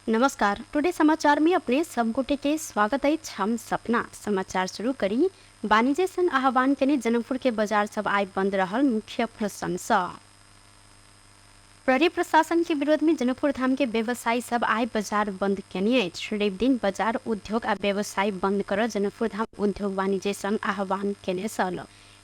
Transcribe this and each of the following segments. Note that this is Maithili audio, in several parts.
नमस्कार, टुडे समाचार में अपने सब गोटे के स्वागत अछि। हम सपना समाचार शुरू करी। वाणिज्य संघ आह्वान केने जनकपुर के बाजार सब आइ बंद रहल मुख्य प्रसंग सँ। प्रहरी प्रशासन के विरोध में जनकपुर धाम के व्यवसायी सब आइ बाजार बंद केने अछि। रवि दिन बाजार उद्योग आ व्यवसाय बंद कर जनकपुर धाम उद्योग वाणिज्य संघ आह्वान केने छल।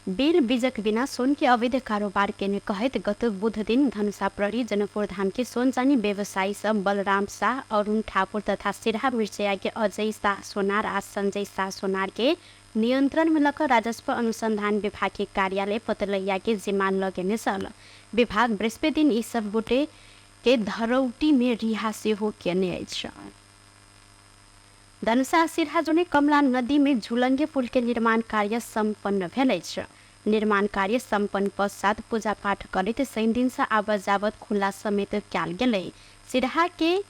बिल बीजक बिना सोन के अवैध कारोबार केने कहैत गत बुध दिन धनुषा प्रहरी जनकपुर धाम के सोन चानी व्यवसायी सब बलराम शाह, अरुण ठाकुर तथा सिरहा मिर्चैया के अजय शाह सोनार आ संजय शाह सोनार के नियंत्रण में लऽ कऽ राजस्व अनुसंधान विभाग के कार्यालय पतलैया के जिम्मा लगेने छल। विभाग बृहस्पति दिन ई सब गोटे के धरौटी में रिहा सेहो केने अछि। धनुषा सिरहा जोने कमला नदी में झुलंगे पुल के निर्माण कार्य सम्पन्न भेल अछि। निर्माण कार्य सम्पन्न पश्चात पूजा पाठ करैत शनि दिन सँ आवाजावत खुला समेत कयल गेलै। सिरहा के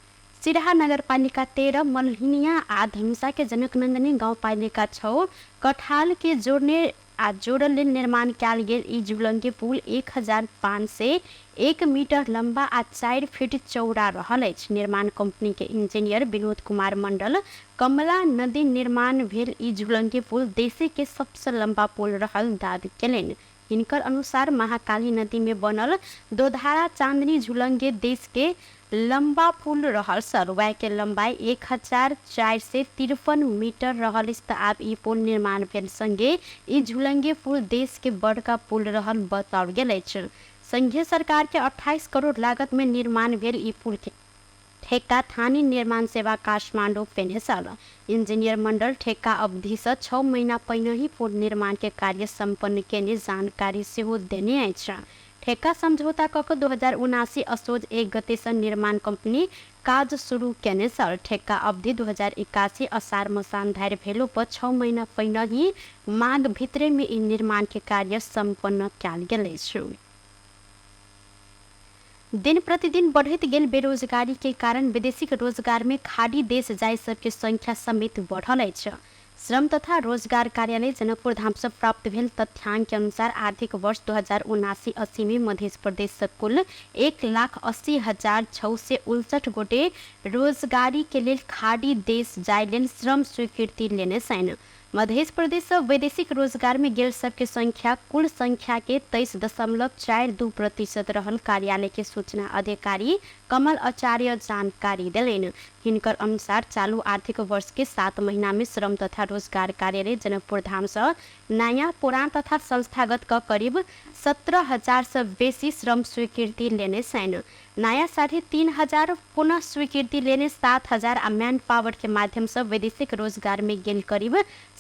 सिरहा नगरपालिका 13 मलहिनिया आ धनुषा के जनकनंदनी गाउँपालिका 6 कठाल के जोड़ने आ जोड़ल लेल निर्माण कयल गेल ई झुलंगे पुल 1501 मीटर लम्बा आ 4 फीट चौड़ा रहल अछि। निर्माण कंपनी के इंजीनियर विनोद कुमार मंडल कमला नदी निर्माण भेल ई झुलंगे पुल देशे के सबसँ लम्बा पुल रहल दावी केलनि। हिनकर अनुसार महाकाली नदी में बनल दोधारा चांदनी झुलंगे देश के लंबा पुल रहल सर। वह के लंबाई 1453 मीटर रहल अछि त आब ई पुल निर्माण भेल संगे ई झुलंगे पुल देश के बड़का पुल रहल बताओल गेल अछि। संघीय सरकार के 28 करोड़ लागत में निर्माण भेल ई पुल के ठेक्का थानी निर्माण सेवा काठमांडू पेने छल। इंजीनियर मंडल ठेक्का अवधि सँ 6 महीना पहिनहि पुल निर्माण के कार्य सम्पन्न केने जानकारी सेहो देने अछि। ठेक्का समझौता कऽ कऽ 2079 असोज 1 गते सँ निर्माण कंपनी काज शुरू केने छल। ठेक्का अवधि 2081 असार मसान धरि भेलो पर 6 महीना पहिनहि माघ भितरे में ई निर्माण के कार्य सम्पन्न कयल गेल अछि। दिन प्रतिदिन बढ़ैत गेल बेरोजगारी के कारण वैदेशिक रोजगार में खाड़ी देश जाय सबके संख्या समेत बढ़ल अछि। श्रम तथा रोजगार कार्यालय जनकपुर धाम सँ प्राप्त भेल तथ्यांक के अनुसार आर्थिक वर्ष 2079-80 में मध्य प्रदेश सँ कुल 1,80,659 गोटे रोजगारी के लेल खाड़ी देश जाय लेल श्रम स्वीकृति लेने छनि। मध्य प्रदेश सँ वैदेशिक रोजगार में गेल सबके संख्या कुल संख्या के 23.42% रहल कार्यालय के सूचना अधिकारी कमल आचार्य जानकारी देलनि। हिनकर अनुसार चालू आर्थिक वर्ष के 7 महीना में श्रम तथा रोजगार कार्यालय जनकपुर धाम सँ नयाँ पुरान तथा संस्थागत क करीब 17,000 सँ बेसी श्रम स्वीकृति लेने छनि। नयाँ 3,500 पुनः स्वीकृति लेने 7,000 आ मैन पावर के माध्यम सँ वैदेशिक रोजगार में गेल करीब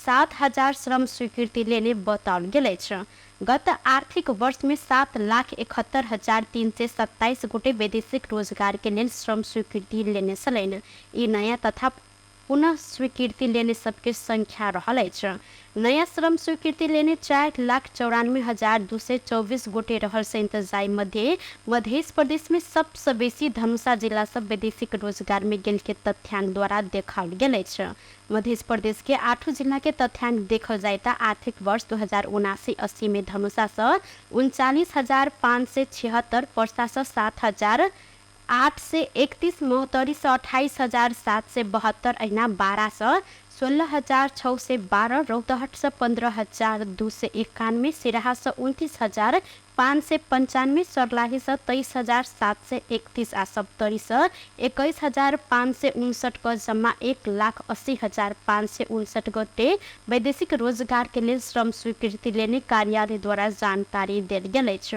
7,000 श्रम स्वीकृति लेने बताओल गेल अछि। गत आर्थिक वर्ष में 7,71,327 गोटे वैदेशिक रोजगार के लेल श्रम स्वीकृति लेने छलनि। ई नयाँ तथा पुनः स्वीकृति लेने सबके संख्या रहल अछि। नयाँ श्रम स्वीकृति लेने 4,94,224 गोटे रहल सहित जाहि मध्ये मध्य प्रदेश में सबसँ बेसी धनुषा जिला सँ वैदेशिक रोजगार में गेल के तथ्यांक द्वारा देखाओल गेल अछि। मध्य प्रदेश के 8 जिला के तथ्यांक देखल जाय त आर्थिक वर्ष 2079-80 में धनुषा सँ 39,576, पर्सा सँ 7,831, महोत्तरी सँ 28,772, अहिना बारा सँ 16,612, रौतहट सँ 15,291, सिराहा सँ 29,595, सर्लाही सँ 23,731 आ सप्तरी सँ 21,559 क जम्मा 1,80,559 गोटे वैदेशिक रोजगार के लेल श्रम स्वीकृति लेने कार्यालय द्वारा जानकारी देल गेल अछि।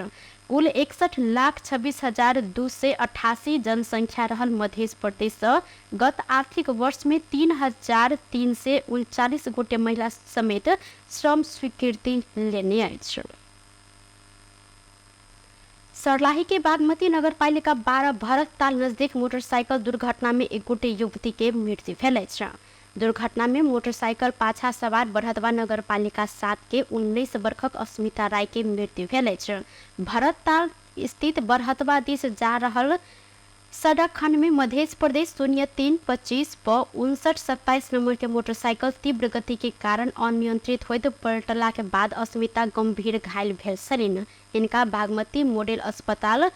कुल 61,26,288 जनसंख्या रहल मध्य प्रदेश सँ गत आर्थिक वर्ष में 3,339 गोटे महिला समेत श्रम स्वीकृति लेने अछि। सर्लाही के बागमती नगरपालिका 12 भरतताल नजदीक मोटरसाइकिल दुर्घटना में एक गोटे युवती के मृत्यु भेल अछि। दुर्घटना में मोटरसाइकिल पाछा सवार बरहदवा नगरपालिका 7 के 19 वर्षक अस्मिता राय के मृत्यु भेल अछि। भरतताल स्थित बरहदवा दिस जा रहल सड़क खंड में मध्य प्रदेश 03 25 प 59 27 नंबर के मोटरसाइकिल तीव्र गति के कारण अनियंत्रित होइत पलटला के बाद अस्मिता गंभीर घायल भेल छलनि। हिनका बागमती मॉडल अस्पताल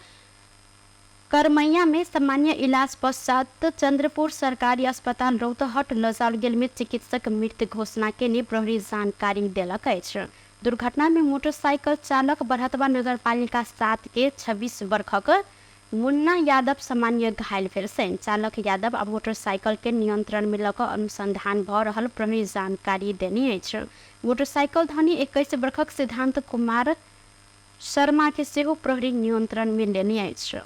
करमैया में सामान्य इलाज पश्चात चंद्रपुर सरकारी अस्पताल रौतहट लजाओल गेल में चिकित्सक मृत घोषणा केने प्रहरी जानकारी देलक अछि। दुर्घटना में मोटरसाइकिल चालक बरहतवा नगरपालिका 7 के 26 वर्षक मुन्ना यादव सामान्य घायल भेल छनि। चालक यादव आ मोटरसाइकिल के नियंत्रण में लऽ कऽ अनुसंधान भऽ रहल प्रहरी जानकारी देने अछि। मोटरसाइकिल धनी 21 वर्षक सिद्धांत कुमार शर्मा के सेहो प्रहरी नियंत्रण में लेने अछि।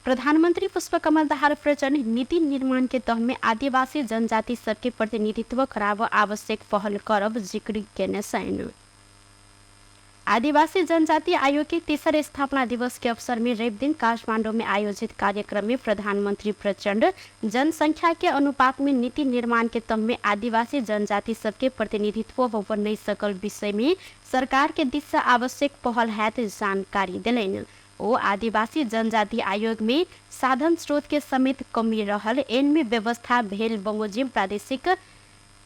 प्रधानमंत्री पुष्पकमल दाहाल प्रचण्ड नीति निर्माण के तह में आदिवासी जनजाति सबके प्रतिनिधित्व कराब आवश्यक पहल करब जिक्र केने छनि। आदिवासी जनजाति आयोग के तेसर स्थापना दिवस के अवसर में रवि दिन काठमांडू में आयोजित कार्यक्रम में प्रधानमंत्री प्रचण्ड जनसंख्या के अनुपात में नीति निर्माण के तह में आदिवासी जनजाति सबके प्रतिनिधित्व होब नहीं सकल विषय में सरकार के दिस से आवश्यक पहल हैत जानकारी देलनि। ओ आदिवासी जनजाति आयोग में साधन स्रोत के समेत कमी रहल एनमे व्यवस्था भेल बमोजिम प्रादेशिक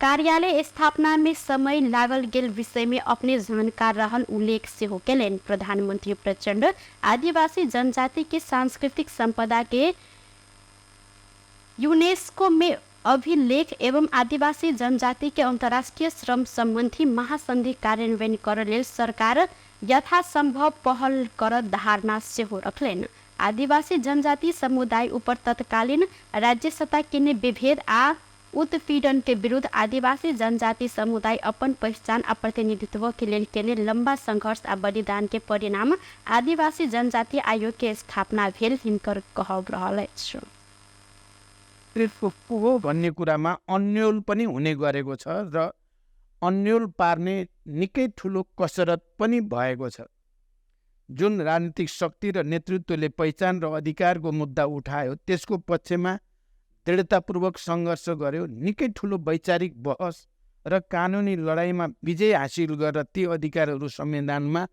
कार्यालय स्थापना में समय लागल गेल विषय में अपने जानकार रहल उल्लेख सेहो केलनि। प्रधानमंत्री प्रचण्ड आदिवासी जनजाति के सांस्कृतिक संपदा के यूनेस्को में अभिलेख एवं आदिवासी जनजाति के अंतर्राष्ट्रीय श्रम संबंधी महासंधि कार्यान्वयन कर लेल सरकार यथासंभव पहल कर धारणा सेहो रखलनि। आदिवासी जनजाति समुदाय ऊपर तत्कालीन राज्य सत्ता केने विभेद आ उत्पीड़न के विरुद्ध आदिवासी जनजाति समुदाय अपन पहिचान आ प्रतिनिधित्व के लेल केने लंबा संघर्ष आ बलिदान के परिणाम आदिवासी जनजाति आयोग के स्थापना भेल हिनकर कहब रहल अछि। नेतृत्व को हो भन्ने कुरामा अन्यल पनि हुने गरेको छ र अन्यल पार्ने निकै ठुलो कसरत पनि भएको छ। जुन राजनीतिक शक्ति र नेतृत्वले पहिचान र अधिकारको मुद्दा उठायो त्यसको पक्षमा दृढतापूर्वक सङ्घर्ष गर्यो, निकै ठुलो वैचारिक बहस र कानुनी लडाइँमा विजय हासिल गरेर ती अधिकारहरू संविधानमा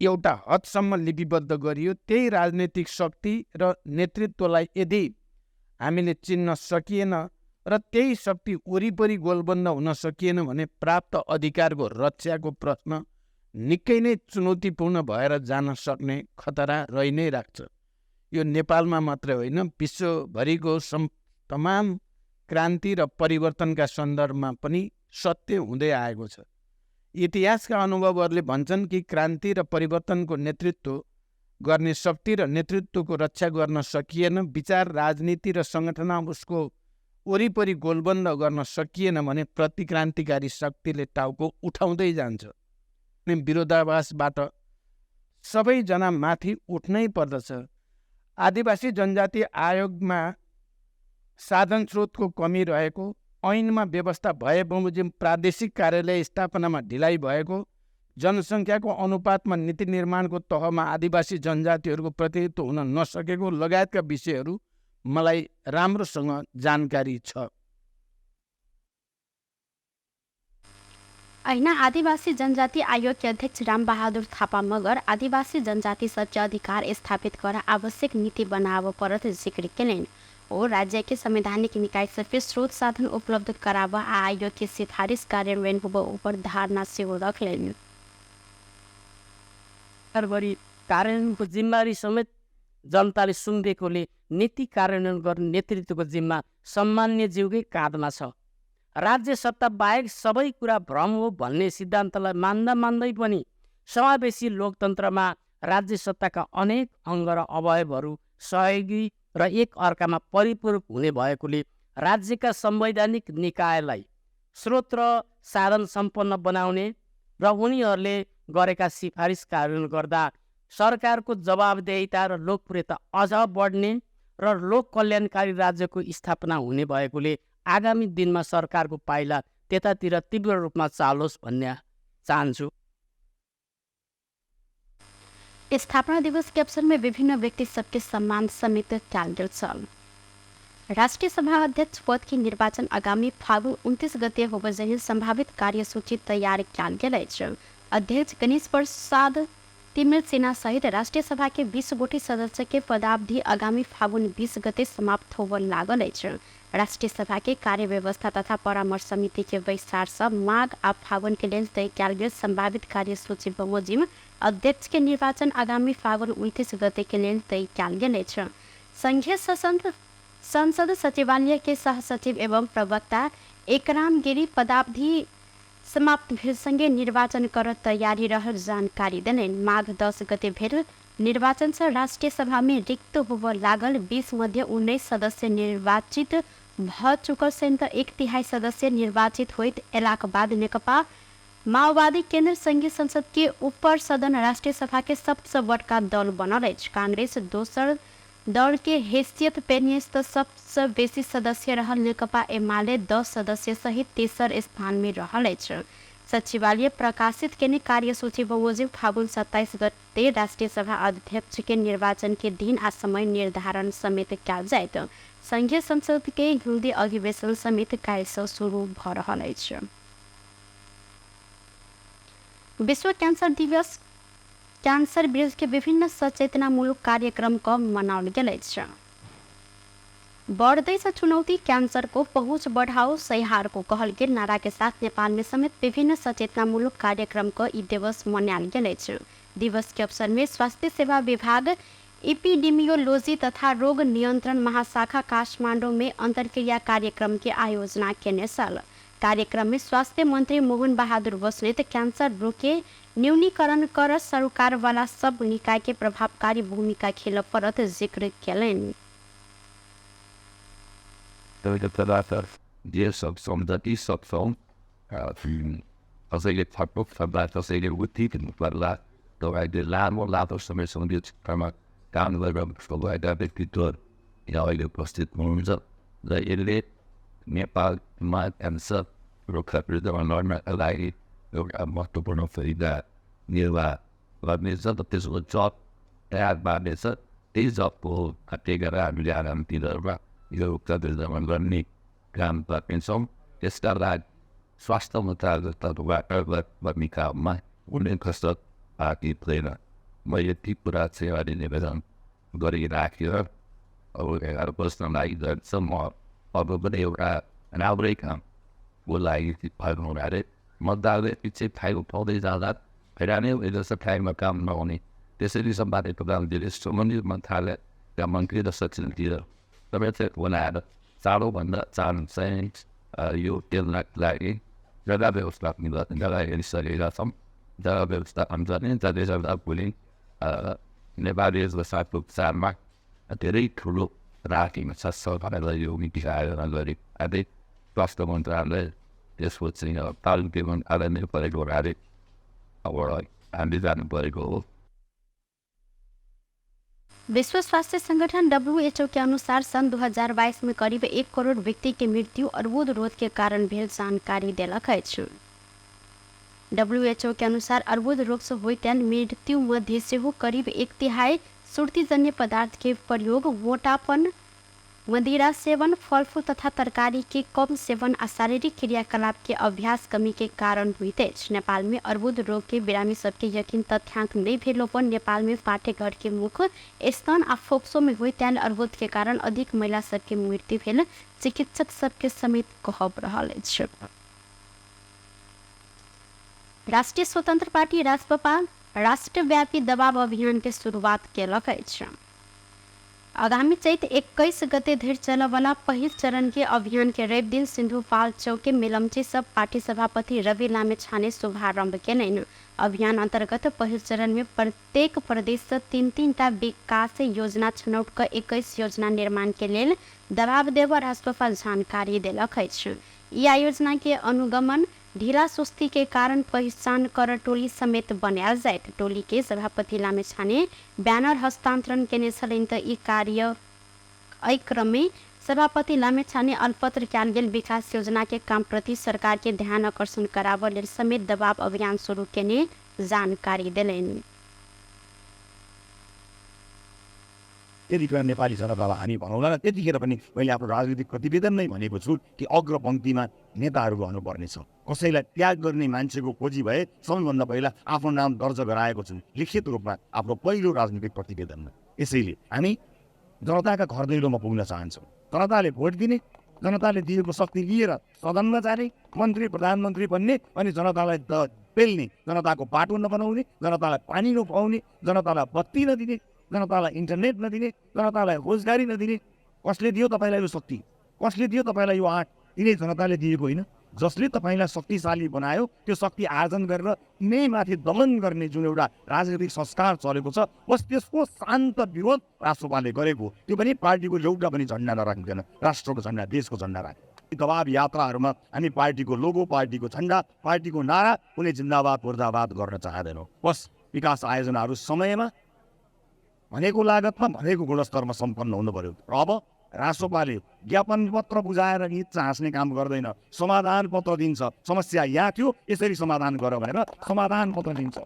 एउटा हदसम्म लिपिबद्ध गरियो। त्यही राजनीतिक शक्ति र नेतृत्वलाई यदि हामीले चिन्न सकिएन र त्यही शक्ति वरिपरि गोलबन्द हुन सकिएन भने प्राप्त अधिकारको रक्षाको प्रश्न निकै नै चुनौतीपूर्ण भएर जान सक्ने खतरा रहि नै राख्छ। यो नेपालमा मात्रै होइन, विश्वभरिको तमाम क्रान्ति र परिवर्तनका सन्दर्भमा पनि सत्य हुँदै आएको छ। इतिहासका अनुभवहरूले भन्छन् कि क्रान्ति र परिवर्तनको नेतृत्व गर्ने शक्ति र नेतृत्वको रक्षा गर्न सकिएन, विचार राजनीति र सङ्गठना उसको वरिपरि गोलबन्द गर्न सकिएन भने प्रतिक्रान्तिकारी शक्तिले टाउको उठाउँदै जान्छ। विरोधाभासबाट सबैजना माथि उठ्नै पर्दछ। आदिवासी जनजाति आयोगमा साधन स्रोतको कमी रहेको, ऐनमा व्यवस्था भए बमोजिम प्रादेशिक कार्यालय स्थापनामा ढिलाइ भएको, जनसङ्ख्याको अनुपातमा नीति निर्माणको तहमा आदिवासी जनजातिहरूको प्रतिनिधित्व हुन नसकेको लगायतका विषयहरू मलाई राम्रोसँग जानकारी छ। अहिना आदिवासी जनजाति आयोग के अध्यक्ष रामबहादुर थापा मगर आदिवासी जनजाति सबके अधिकार स्थापित कर आवश्यक नीति बनाव परत जिक्र केलनि। ओ राज्य के संवैधानिक निकाय सबके स्रोत साधन उपलब्ध कराब आ आयोग के सिफारिश कार्यान्वयन होब ऊपर धारणा सेहो रखलनि। कार्यान्वयनको जिम्मेवारी समेत जनताले सुम्पेकोले नीति कार्यान्वयन गर्ने नेतृत्वको जिम्मा सम्मान्य ज्यूकै काँधमा छ। राज्य सत्ता बाहेक सबै कुरा भ्रम हो भन्ने सिद्धान्तलाई मान्दा मान्दै पनि समावेशी लोकतन्त्रमा राज्य सत्ताका अनेक अङ्ग र अवयवहरू सहयोगी र एक अर्कामा परिपूरक हुने भएकोले राज्यका संवैधानिक निकायलाई स्रोत र साधन सम्पन्न बनाउने र उनीहरूले गरेका सिफारिस कार्यान्वयन गर्दा सरकारको जवाबदेहिता र लोकप्रियता अझ बढ्ने र लोक कल्याणकारी राज्यको स्थापना हुने भएकोले आगामी दिनमा सरकारको पाइला त्यतातिर तीव्र रूपमा चालोस् भन्ने चाहन्छु। स्थापना दिवस के अवसर में विभिन्न व्यक्ति सबके सम्मान समेत कयल गेल छल। राष्ट्रिय सभा अध्यक्ष पद के निर्वाचन आगामी फागुन 29 गते होबय जहिन संभावित कार्यसूची तैयार कयल गेल अछि। अध्यक्ष गणेश प्रसाद तिमिल सेना सहित राष्ट्रिय सभा के 20 गोटी सदस्य के पदावधि आगामी फागुन 20 गते समाप्त होबय लागल अछि। राष्ट्रिय सभा के कार्य व्यवस्था तथा परामर्श समिति के बैसार सँ माघ आ फागुन के लेल तय कयल गेल संभावित कार्यसूची बमोजिम अध्यक्ष के निर्वाचन आगामी फागुन 29 गते के लेल तय कयल गेल अछि। संघीय संसद सचिवालय के सहसचिव एवं प्रवक्ता एकराम गिरी पदावधि समाप्त भेल संगे निर्वाचन कर तैयारी रहल जानकारी देलनि। माघ 10 गते भेल निर्वाचन से राष्ट्रिय सभा में रिक्त होबय लागल 20 मध्ये 19 सदस्य निर्वाचित भ चुकल छनि त 1/3 सदस्य निर्वाचित होइत एलाक बाद नेकपा माओवादी केन्द्र संघीय संसद के ऊपर सदन राष्ट्रिय सभा के सबसे बड़का दल बनल अछि। कांग्रेस दोसर दल के हैसियत पेनिस त सबसे बेसी सदस्य रहल नेकपा एमाले 10 सदस्य सहित तेसर स्थान में रहल अछि। सचिवालय प्रकाशित केने कार्यसूची बमोजिम फागुन 27 गते राष्ट्रिय सभा अध्यक्ष के निर्वाचन के दिन आ समय निर्धारण समेत कयल जायत। संघीय संसद के हिन्दी अधिवेशन समेत काल्हि से शुरू भ रहल अछि। विश्व कैंसर दिवस कैंसर विरुद्ध के विभिन्न सचेतनामूलक कार्यक्रम क मनाओल गेल अछि। बढ़दै छ चुनौती कैंसर को पहुँच बढ़ाओ सहिहार को कहल गेल नारा के साथ नेपाल में समेत विभिन्न सचेतनामूलक कार्यक्रम क ई दिवस मनायल गेल अछि। दिवस के अवसर में स्वास्थ्य सेवा विभाग एपिडेमियोलॉजी तथा रोग नियंत्रण महाशाखा काठमाडौँ में अंतर्क्रिया कार्यक्रम के आयोजना केने छल। कार्यक्रम में स्वास्थ्य मंत्री मोहन बहादुर बस्नेत कैंसर रोग के न्यूनीकरण कर सरकार वाला सब निकाय के प्रभावकारी भूमिका खेल पड़त जिक्र केलनि। नेपालमा क्यान्सर रोगका विरुद्धमा लड्नका लागि एउटा महत्त्वपूर्ण सुविधा निर्वाह गर्नेछ र त्यसको जब तयार पार्नेछ। त्यही जबको हत्या गरेर हामीले आगामी दिनहरूमा यो रोगका विरुद्धमा लड्ने काम गर्नेछौँ। त्यसका लागि स्वास्थ्य मन्त्रालयको तर्फबाट गर्ने काममा कुनै कसरत बाँकी थिएन। म यति कुरा चाहिँ अहिले निवेदन गरिराखेर अब एघार बज्न लागिरहेको छ। म अब पनि एउटा राम्रै कामको लागि भएको हुनाले मन्त्रालय पछि फाइल उठाउँदै जाँदा फेरि नै जस्तो टाइममा काम नहुने, त्यसरी सम्पादक प्रधानमन्त्रीले सम्बन्धित मन्त्रालयका मन्त्री र सचिवतिर तपाईँ बनाएर चाँडोभन्दा चाँडो चाहिँ यो त्यसलाई लागि जग्गा व्यवस्थापन जग्गा हेरिसकेका छौँ। जग्गा व्यवस्थापन गर्ने जसले गर्दा भोलि नेपाली साथको उपचारमा धेरै ठुलो राखिन्छ छ सरकारलाई यो नीति आयोजना गरे अझै स्वास्थ्य मन्त्रालय त्यसको चाहिँ तालुके मन्त्रालय नै परेको हुनाले अब हामीले जानु परेको हो। विश्व स्वास्थ्य संगठन WHO के अनुसार सन् 2022 में करीब 1 करोड़ व्यक्ति के मृत्यु अर्बुद रोग के कारण भेल जानकारी देलक अछि। WHO के अनुसार अर्बुद रोग से होइत मृत्यु मध्ये सेहो करीब 1/3 सुर्तीजन्य पदार्थ के प्रयोग, मोटापन, मदिरा सेवन, फलफूल तथा तरकारी के कम सेवन आ शारीरिक क्रियाकलाप के अभ्यास कमी के कारण होइत अछि। नेपाल में अर्बुद रोग के बिरामी सबके यकीन तथ्यांक नहीं भेलो पर नेपाल में पाठ्यघर के मुख स्तन आ फोक्सो में होइत अर्बुद के कारण अधिक महिला सबके मृत्यु भेल चिकित्सक सबके समेत कहब रहल अछि। राष्ट्रिय स्वतंत्र पार्टी राजपा राष्ट्रव्यापी दबाव अभियान के शुरुआत केलक अछि। आगामी चैत 21 गते धरि चलऽवला पहिल चरण के अभियान के रवि दिन सिन्धुपाल्चोक के मेलम्ची सब पार्टी सभापति रवि लामिछाने शुभारंभ केलनि। अभियान अंतर्गत पहिल चरण में प्रत्येक प्रदेश से 3-3 टा विकास योजना छनौट क 21 योजना निर्माण के लेल दबाव देब राजपा जानकारी देलक अछि। ई आयोजना के अनुगमन ढीला सुस्ती के कारण पहिचान कर टोली समेत बनायल जायत। टोली के सभापति लामिछाने बैनर हस्तांतरण केने छलनि त ई कार्य एहि क्रम में सभापति लामिछाने अलपत्र कयल गेल विकास योजना के काम प्रति सरकार के ध्यान आकर्षण कराबऽ लेल समेत दबाव अभियान शुरू केने जानकारी देलनि। त्यतिखेर नेपाली जनतालाई हामी भनौँला र त्यतिखेर पनि मैले आफ्नो राजनीतिक प्रतिवेदन नै भनेको छु कि अग्रपङ्क्तिमा नेताहरू रहनुपर्नेछ। कसैलाई त्याग गर्ने मान्छेको खोजी भए सबैभन्दा पहिला आफ्नो नाम दर्ज गराएको छु लिखित रूपमा आफ्नो पहिलो राजनीतिक प्रतिवेदनमा। यसैले हामी जनताका घर दैलोमा पुग्न चाहन्छौँ। जनताले भोट दिने, जनताले दिएको शक्ति लिएर सदनमा जाने, मन्त्री प्रधानमन्त्री बन्ने अनि जनतालाई पेल्ने, जनताको बाटो नबनाउने, जनतालाई पानी नखुवाउने, जनतालाई बत्ती नदिने, जनतालाई इन्टरनेट नदिने, जनतालाई रोजगारी नदिने। कसले दियो तपाईँलाई यो शक्ति? कसले दियो तपाईँलाई यो आँट? तिनै जनताले दिएको होइन। जसले तपाईँलाई शक्तिशाली बनायो त्यो शक्ति आर्जन गरेर तिनै माथि दमन गर्ने जुन एउटा राजनीतिक संस्कार चलेको छ, बस त्यसको शान्त विरोध राष्ट्रपाले गरेको। त्यो पनि पार्टीको एउटा पनि झन्डा नराखिकन राष्ट्रको झन्डा, देशको झन्डा राख्यो। दबाब यात्राहरूमा हामी पार्टीको लोगो, पार्टीको झन्डा, पार्टीको नारा कुनै जिन्दाबाद मुर्दाबाद गर्न चाहँदैनौँ। बस विकास आयोजनाहरू समयमा, भनेको लागतमा, भनेको गुणस्तरमा सम्पन्न हुनु पर्यो। र अब रासोपाले ज्ञापन पत्र बुझाएर इच्छा हाँस्ने काम गर्दैन, समाधान पत्र दिन्छ। समस्या यहाँ थियो, यसरी समाधान गर भनेर समाधान पत्र दिन्छ।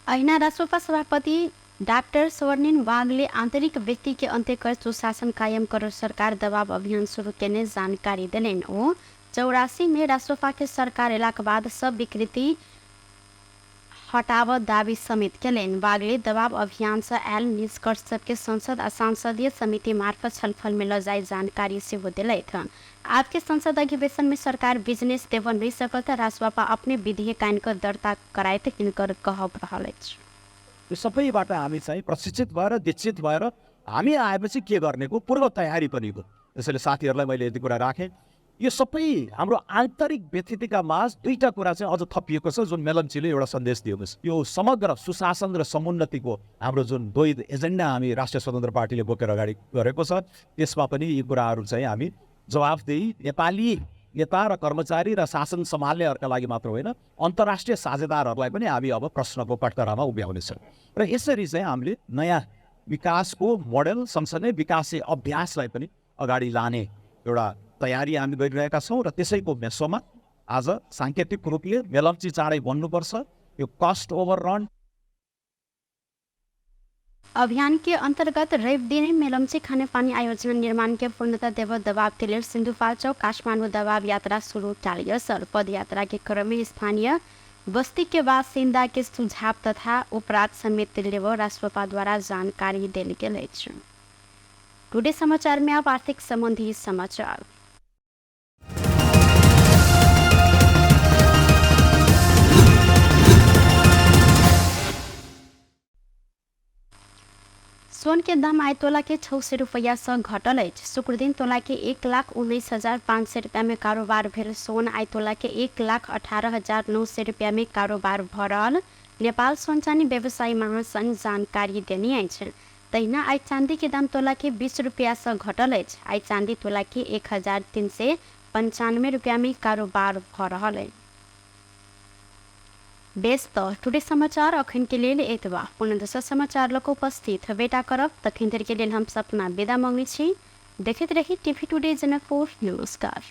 ऐना रासोपा सभापति डाक्टर स्वर्णिम वागले आन्तरिक व्यक्ति के अन्त्य कर सुशासन कायम कर सरकार दबाव अभियान शुरू केने जानकारी देलनि। ओ 84 में रासोपा के सरकार एलाक बाद सब विकृति हटाव दावी समेत केलनि। वागले दबाव अभियान से आयल निष्कर्ष सबके संसद आ संसदीय समिति मार्फत छलफल में ल जाय जानकारी सेहो देलथि। आपके संसद अधिवेशन में सरकार बिजनेस देव नहीं सकत, रासोपा अपने विधेयक आनि कऽ दर्ता करायत हिनकर कहब रहल अछि। यो सबैबाट हामी चाहिँ प्रशिक्षित भएर, दीक्षित भएर हामी आएपछि के गर्नेको पूर्व तयारी पनि हो। त्यसैले साथीहरूलाई मैले यति कुरा राखेँ। यो सबै हाम्रो आन्तरिक व्यथितिका माझ दुईटा कुरा चाहिँ अझ थपिएको छ, जुन मेलम्चीले एउटा सन्देश दिएको छ। यो समग्र सुशासन र समुन्नतिको हाम्रो जुन द्वैत एजेन्डा हामी राष्ट्रिय स्वतन्त्र पार्टीले बोकेर अगाडि गरेको छ, त्यसमा पनि यी कुराहरू चाहिँ हामी जवाफदेही नेपाली नेता र कर्मचारी र शासन सम्हाल्नेहरूका लागि मात्र होइन, अन्तर्राष्ट्रिय साझेदारहरूलाई पनि हामी अब प्रश्नको कटघरामा उभ्याउनेछौँ। र यसरी चाहिँ हामीले नयाँ विकासको मोडेल सँगसँगै विकासे अभ्यासलाई पनि अगाडि लाने एउटा तयारी हामी गरिरहेका छौँ। र त्यसैको मेसोमा आज साङ्केतिक रूपले मेलम्ची चाँडै बन्नुपर्छ, यो कस्ट ओभर रन अभियान के अंतर्गत रवि दिन मेलम्ची खानेपानी आयोजना निर्माण के पूर्णता देव दबाव के लेल सिंधुपाल्चोक काठमाडौँ दबाव यात्रा शुरू कयल गेल। पद यात्रा के क्रम में स्थानीय बस्ती के बासिंदा के सुझाव तथा उपराग समेत लेव रासोपा द्वारा जानकारी देल गेल अछि। टुडे समाचार में अब आर्थिक संबंधी समाचार। सोन के दाम आइ तोला के 600 रुपया से घटल अछि। शुक्रदिन तोला के 1,19,500 रुपया में कारोबार भेल सोन आइ तोला के 1,18,900 रुपया में कारोबार भ रहल नेपाल सोन चानी व्यवसायी महासंघ जानकारी देने अछि। तहिना आइ चांदी के दाम तोला के 20 रुपया से घटल अछि। आइ चांदी तोला के 1,395 रुपया में कारोबार भ रहल अछि। बेस त टुडे समाचार अखन के लेल एतबा। पुनः दोसर समाचार लऽ कऽ उपस्थित बेटा करब, तखन धरि के लेल हम सपना विदा मांगै छी। देखैत रही टीवी टुडे जनकपुर। नमस्कार।